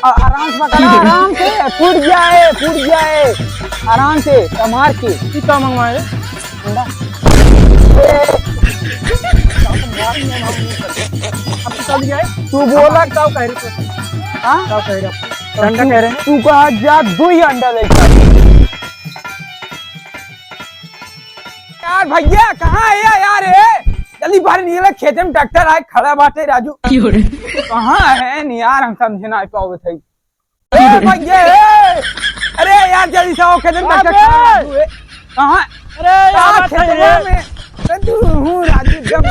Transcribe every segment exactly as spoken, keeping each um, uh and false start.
आराम से पकड़ा, आराम से, फूट जाए, फूट जाए, आराम से, संभार के। तू का मंगवाए रे? अंडा। ए। अब तू कब जाए? तू बोला। का कह रही तू? हाँ? का कह रही? अंडा कह रहे हैं। तू कहा जा, दो ही अंडा लेके आ। यार भैया, कहाँ है यार, यार, ए? जल्दी बाहर निकले, खेते में ट्रैक्टर आए, खड़ा बाटे राजू। क्यों रे? कहाँ है नी यार, हम समझे ना पावत है। ए भैया, ए! अरे यार, जल्दी से आओ, खेते में ट्रैक्टर खड़ा है राजू, ए। कहाँ? अरे यार, खेतवा में। अरे तू हूँ राजू, एकदम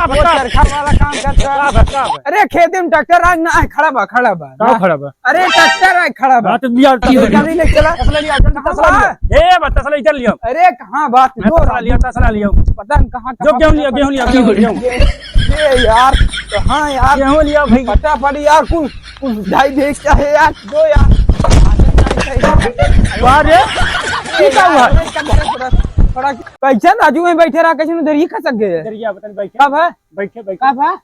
वो चरखा वाला काम करता है। अरे खेते में ट्रैक्टर आज ना है, खड़ा बा, खड़ा बा। का खड़ा बा? अरे ट्रैक्टर है, खड़ा बा। हाँ, तो लिया, तसला लिया। जल्दी ले चला। तसला लिया, जल्दी तसला लिया। ए, बा, तसला इधर लिया। अरे कहाँ बात? मैं जो तसला लिया, तसला लिया। पता नहीं कहाँ, जो कहाँ गेहूं लिया, गेहूं लिया, गेहूं, गेहूं। ए यार, कहाँ यार? गेहूं लिया भाई। फटाफट यार, कुछ, कुछ ढाई भेज क्या है यार? दो यार। वाह रे, ये क्या हुआ? थोड़ा, थोड़ा, कैसे राजू में बैठे रहा, कैसे उधर ही खसक गए? इधर ये बटन बैठे। कब है? बैठे, बैठे। कब है?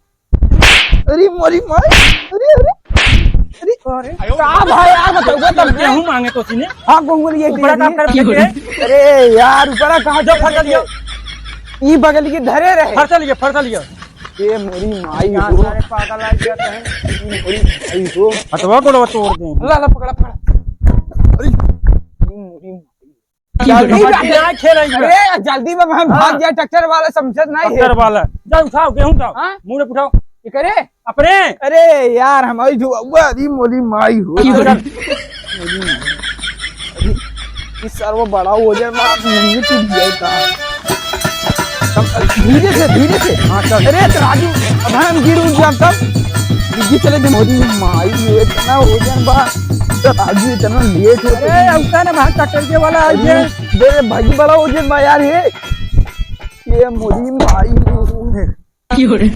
अरे मोरी माई, अरे, अरे, अरे, अरे। का भाई, आ बताओ, तब गेहूं मांगे तो सीने। हाँ, गेहूं लिए ऊपरा काम कर बैठे। अरे यार, ऊपरा कहाँ जो फरसा लिया। ई बगल के धरे रहे। फरसा लिया, फरसा लिया। ये मोरी माई यहाँ हो। सारे पागल आ गया है। ये मोरी माई हो। हथवा गोड़वा तोड़ दे। ला, ला, पकड़ा, पकड़ा। अरे, ये मोरी माई। जल्दी जल्दी बा-, ना खेल रही है। अरे, जल्दी में हम भाग हाँ। गया, ट्रैक्टर वाला समझत नहीं है। ट्रैक्टर वाला। जा उठाओ, गेहूं उठाओ। हाँ? मुंह पे उठाओ। ये करे? अपने। अरे यार, हमारी जो अव्वा दी मोली माई हो। की हो रहा? मोली माई। अरे, इस साल वो बड़ा हो जाए, मैं आप नहीं टूट जाए था। तब धीरे से, धीरे से। हाँ, चल। अरे, तो राजू, अब हम गिर उठ जाम तब। डिग्गी चले दे, मोली माई, ये इतना वजन बा। तो राजू इतना लेट होता अरे, है। उनका ना वहाँ कटरिया वाला आ अरे, गया। दे भाई, बड़ा वजन बा यार ये। ये मोरी माई। की हो रे?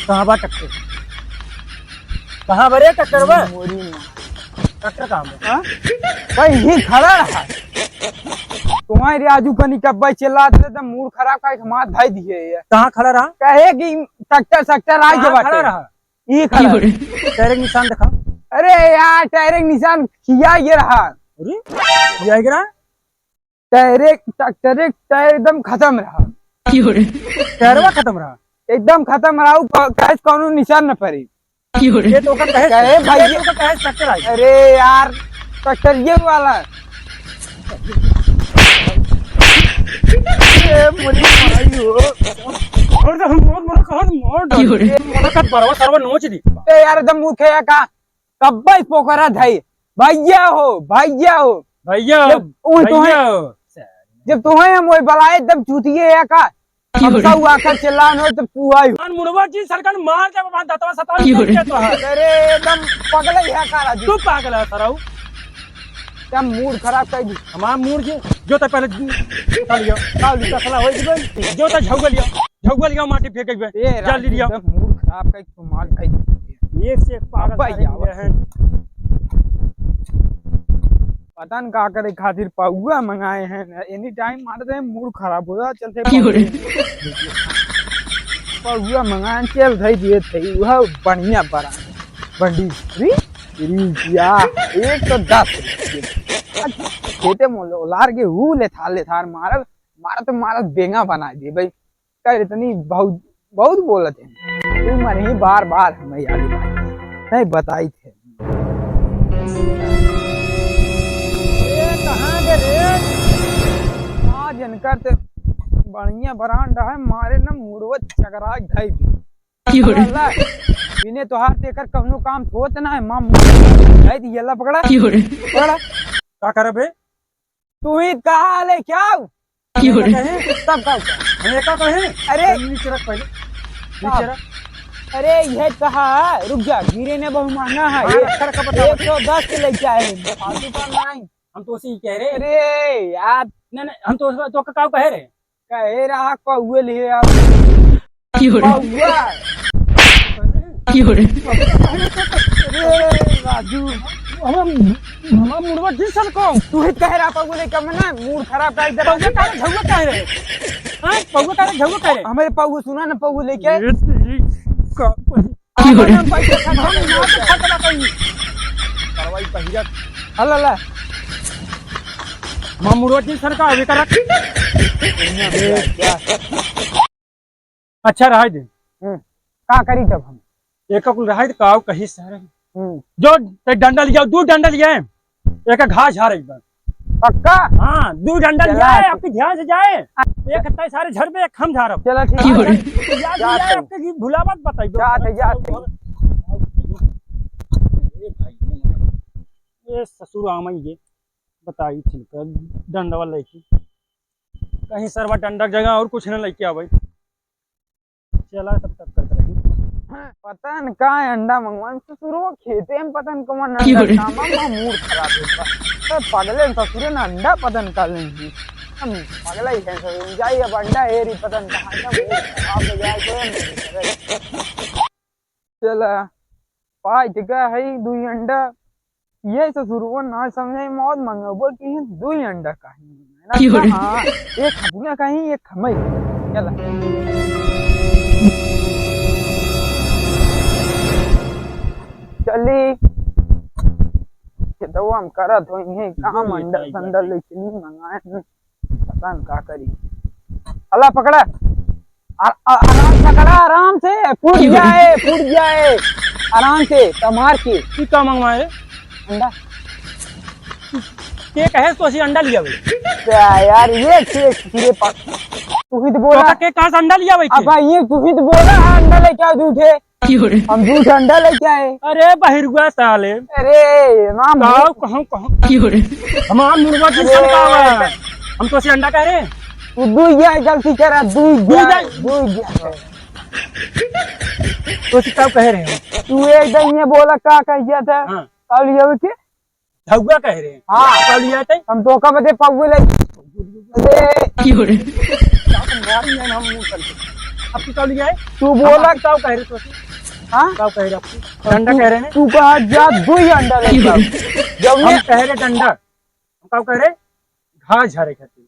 कहाँ बा ट्रैक्टर? कहाँ बा रे ट्रैक्टर बा? मोरी माई। ट्रैक्टर कहाँ बा? हाँ? भाई, ये खड़ा रहा। तुम्हारे राजू कनी कब्बा चिल्लात रहे, तो मूड खराब करके मार धाई दिए ये। कहाँ खड़ा रहा? कहे कि ट्रैक्टर, ट्रैक्टर आ कहाँ गया खड़ा बाटे। रहा? ई खड़ा। की हो रे? टायर के निशान दिखा। अरे यार, टायर के निशान किया ये रहा। अरे, किया ये रहा? टायर, टायर, टायर एकदम खतम रहा। की हो रे? टायरवा खतम रहा? एकदम खतम रहा, उ क-, कहे से कौनो निशान न पड़ी। की हो रे? ये तो ओकर कहे, कहे भाई ये ये तो ओकर कहे ट्रैक्टर आई। अरे यार, ट्रैक्टर ये वाला। ए, मोरी माई हो। और तो हम बहुत बड़ा कहत मोड़ की हो रे? ये बड़ा कट बरवा सरवा नोच दी। ए यार, एकदम मुखे या का? कब्बे पोखरा धाई। भैया हो, भैया हो। भैया, जब उहे तोहे, भैया हो। जब तोहे हम वही बलाए, एकदम चूतिए या का? की हो रे? हमका हुआ कर चिल्लान हो, तब तू आई हो। कान मुड़वा जी, सरकार मार के बाबा, दतवा सतवा की हो रे? के तो है। अरे, एकदम पगले है का राजू? तू पागल है, सराऊ। क्या मूड खराब कर दी? हमारा मूड के, जो तो पहले तसला लिया, तसला लिया, तसला हो गई, जो तो झौगा लिया, झौगा लिया, माटी फेंक गई, ए, जल्दी राजू, लिया। एकदम मूड खराब कर, तू मार खाई। एक से एक पागल अब्बा सारे यार। हुए हैं। पता न का करे खातिर पौआ मंगाए हैं, any time मारत हैं, मूड खराब हो जा, चलते की हो रे? पौआ मंगाए, चल धई दिए थे, वह बढ़िया बड़ा बंडी। अरे, अरे, या, एक तो दस। खेते में लो-, लार के हू लेथार, लेथार मारत, मारत, मारत बेंगा बना दिए भाई। कह रहे तनी बहुत, बहुत बोलत है। तू मन ही बार, बार हमें याद दिलाए। नहीं बताई थे। ए, कहाँ गए रे? आज इनकर ते बढ़िया ब्रांड है, मारे न मुड़वा चकरा गई भी। की हो रे? अल्लाह, इन्हें तोहार ते कर कौनो काम होत ना है, माम। भाई, ये ला पकड़ा। की हो रे? पकड़ा। का करबे? तू ही कहा ले क्या? की हो रे? कहे? तब का होता? हम एका कहे? अरे। नीचे रख पहले। नीचे रख। अरे, ये कहा, रुक जा, धीरे ने बहुत महंगा है। हाँ, ये रख, रख, बता, एक सौ दस के लेके आए हैं, फालतू का नहीं। हम तो उसी कह रहे। अरे यार। नहीं, नहीं, हम तो उसका, तो का कहे रहे? कहे रहा कौए लिए यार। की हो रे? कौआ। की हो रे? अरे राजू, हम, हम मुड़वा जिस साल को। तू ही कह रहा कौए लेके, मैं ना मूड खराब कर दे रहा। कौआ का रे, झौआ का रे? हाँ, कौआ का रे, झौआ का रे? हमारे पौआ सुना ना, पौआ लेके। ये, ये का, की हो रे? हम पैसा खर्चा नहीं करते। करवाई पहिरत। हल्ला ला। मामू रोटी सरकार भी करत। अच्छा, रहाई दे। हम्म, का करी तब हम? एक कुल रहाई दे, काव कही सर। हम्म। जो ते डंडा लिया, दू डंडा लिया है। एक घास झाड़ एक बार। पक्का? हाँ, दू डंडा चला लिया है, ठीक। आपकी ध्यान से जाए। हाँ। एक तय सारे झर पे, एक हम झाड़ब। चला ठीक है। याद जात नहीं है है। आपके कि भुलावत बताइए। जात है, जात है। ए भाई, ये ससुर आमई ये बताई ठीक है, डंडवा लेके। कहीं सरवा डंडा के जगह और कुछ न लेके आवे। चला तब तक करत रही। पता न का है, अंडा मंगवान ससुरो खेते में पता न कौन की अंडा बोले? काम है, मूड खराब होता। तो पगले ससुरे न अंडा पता न का लेंगी। हम पगला ही हैं सब, जाई अब अंडा हेरी पता न कहाँ का मूड खराब हो जाए, कोई नहीं करे। चला, पाई तो का है दुई अंडा, ये ससुरवा ना समझे, मौत मंगबो कि दुई अंडा काहे मंगाए ना? की हो रे? हाँ, एक हबुआ कहीं, एक हमई। चला। चली। खेतवा हम करत होई है, काम अंडा संडा लेके नहीं मंगाए। पता न का करी। अल्लाह पकड़ा। आ-, आ-, आराम पकड़ा, आराम से। फूट जाए, फूट जाए। आराम से, संभार के। तू का मंगवाए रे? अंडा। के कहे तो असी अंडा लिया भाई? क्या यार, ये के, के पास? तू ही तो बोला। तो के कहाँ से अंडा लिया भाई? अब भाई, ये तू ही तो बोला, हाँ, अंडा लेके आओ, झूठे। की हो रे? हम दू ठंडा लेके आए। अरे बहिरुआ साले। अरे, नाम काव भूत। कहूँ, कहूँ। की हो रे? हमार मुर्गा की अरे। संतावा। हम तो से अंडा कह रहे हैं। तू दू गया, गलती करा, दू गया, दू गया। दू गया। तो से काव कह रहे हैं? तू एकदम ये बोला, का कह गया था? हाँ। काव लिया हुआ के? झउआ कह रहे हैं। हाँ। का लिया थे? हम तो का बदे पौवे ले। अरे। की हो रे? का तो मारी है हम मुंह करके। अब तू का लिया है? तू बोला। हम आपको का कह रहे थे? हाँ? का कह रहे आपको? डंडा तू, कह रहे हैं? तू कहा जा दू ही अंडा ले की हो जाओ। रे? जब हम ये कह रहे डंडा, हम का कह रहे? घास झारे खातिर।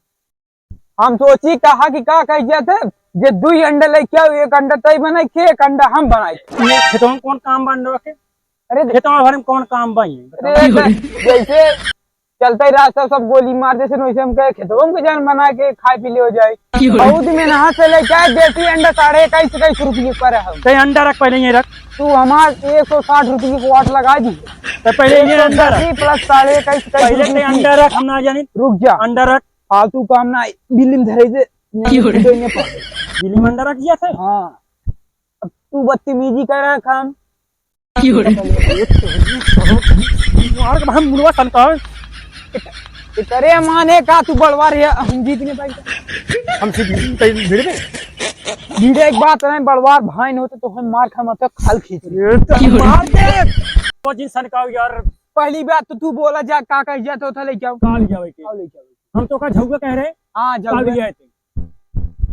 हम सोची कहा कि का कह जाते, जे दुई अंडा लेके आओ, एक अंडा तई बनाई के, एक अंडा हम बनाई। ये खेतवा में कौन काम बा अंडवा के? अरे खेतवा भरे में कौन काम बा ये? अरे बताओ। जैसे चलते ही रास्ता सब गोली मार देते, वैसे हम कहे खेतवा में जान बना के खाए पी ले हो जाए। बहुत मेहनत से लेके आए, देसी अंडा साढ़े इक्कीस, इक्कीस रुपये पर है। तई अंडा रख, पहले ये रख। तू हमार एक सौ साठ रुपये को वाट लगा दी। तो पहले ये अंडा रख। एक सौ दस plus साढ़े इक्कीस, इक्कीस पहले रुपये तई की। अंडा रख, हम ना जानी। रुक जा। अंडा रख। फालतू काम ना, बिल्ली में धरे दे। की हो रे? बिल्ली में अंडा रख दिया था? हाँ। अब तू बदतमीजी कर रहा काम। की हो रे? मार के हम मुड़वा सनका। तेरे माने का तू बड़वा रे, हम जीत नहीं पाई। हमसे भिड़ में? भिड़े एक बात नहीं, बड़वार भाई न होते तो हम मार खा मत खाल खींच। ये तो की हो रे? मार दे। वो जिन सनका यार। पहली बात तो तू बोला जा, का कह जा तो था ले जाओ। का ले जावे के? का ले जावे? हम तो का झउआ कह रहे। हाँ, झउआ। काव लिया है ते?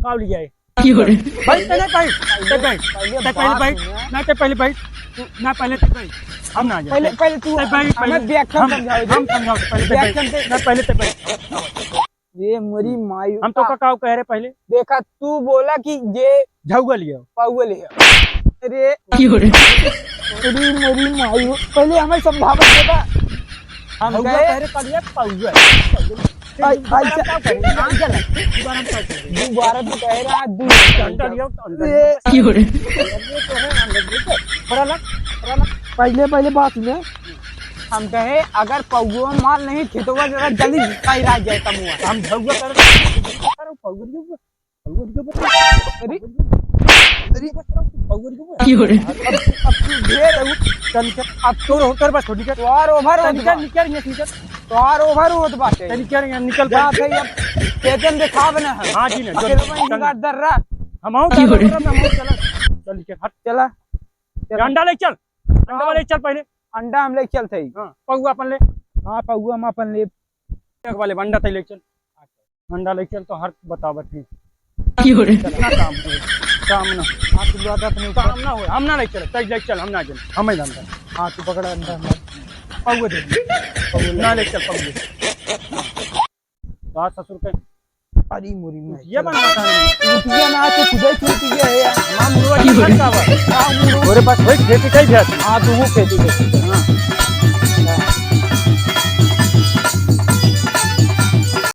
काव लिया है? की हो रे? भाई, पहले भाई, ते भाई, पहले ते पहले बात भाई, सुना। ना ते पहले भाई, तू, ना पहले ते भाई, हम ना जाए। पहले, पहले तू ते भाई, हमें पहले व्याख्या हम, समझाओ हम जी। समझाओ, पहले ते भाई, व्याख्या दे। ना पहले ते भाई। ये मोरी माई। हम तो का काव कह रहे पहले? देखा, तू बोला कि ये झउआ लिया। पौवा लिया। अरे। की हो रे? अरे मोरी माई हो। पहले हमें समझावत देता। हम दोबारा कहे हम कह रहे पहले पौवा। आई, आई, दोबारा हम क्या करें? हाँ, चल। दोबारा हम क्या करें? दोबारा तो कह रहा, दू घंटा लिया, तो अंदर ए। की हो रे? अंदर ये तो है, अंदर ये तो। थोड़ा ला, थोड़ा ला। पहले, पहले बात सुने। हम कहे, अगर पौवा माल नहीं, खेतवा जरा जल्दी तैयार आ जाए, तमुआ। हम झउआ कर, पौवा झउआ। अरे, अरे, की हो रे? अब, अब तू ढेर है, वो चल निकल। अब तोर होकर बस, निकल। तोर over होत बा। निकल, निकल, निकल। तोर over होत बाटे। चल निकल, निकल। जा भाई, अब चेतन दिखाव ना है। हाँ जी, ना, अकेले चल, में चल। हिंगा डर रहा। हम आओ, की हो रे? हम आओ, चला। चल निकल, हट। चला। चला। अंडा ले चल। अंडा हाँ। वाले चल पहले। अंडा हम ले चल थे। हाँ, पौवा अपन ले। हाँ, पौवा हम अपन ले। एक वाले अंडा तय ले चल। अंडा ले चल तो हर बतावत है। की हो रे? चल, ना काम हो, काम ना। हाँ, तू लो आधा अपने ऊपर। काम ना हो, हम ना ले चल, तय ले चल, हम ना जाए, हम ही धंधा। हाँ, तू पकड़ा अंडा, हम पौवा दे। पौवा ले। ना ले चल, पौवा। बात ससुर के। अरे मोरी में। ये बना बता नहीं। उठिया ना, तो खुदा ही छूट गया है यार। माँ मुड़वा की घर का बा? हाँ, मुड़वा। अरे बस वही खेती का ही जाती। हाँ, तो वो खेती का। हाँ।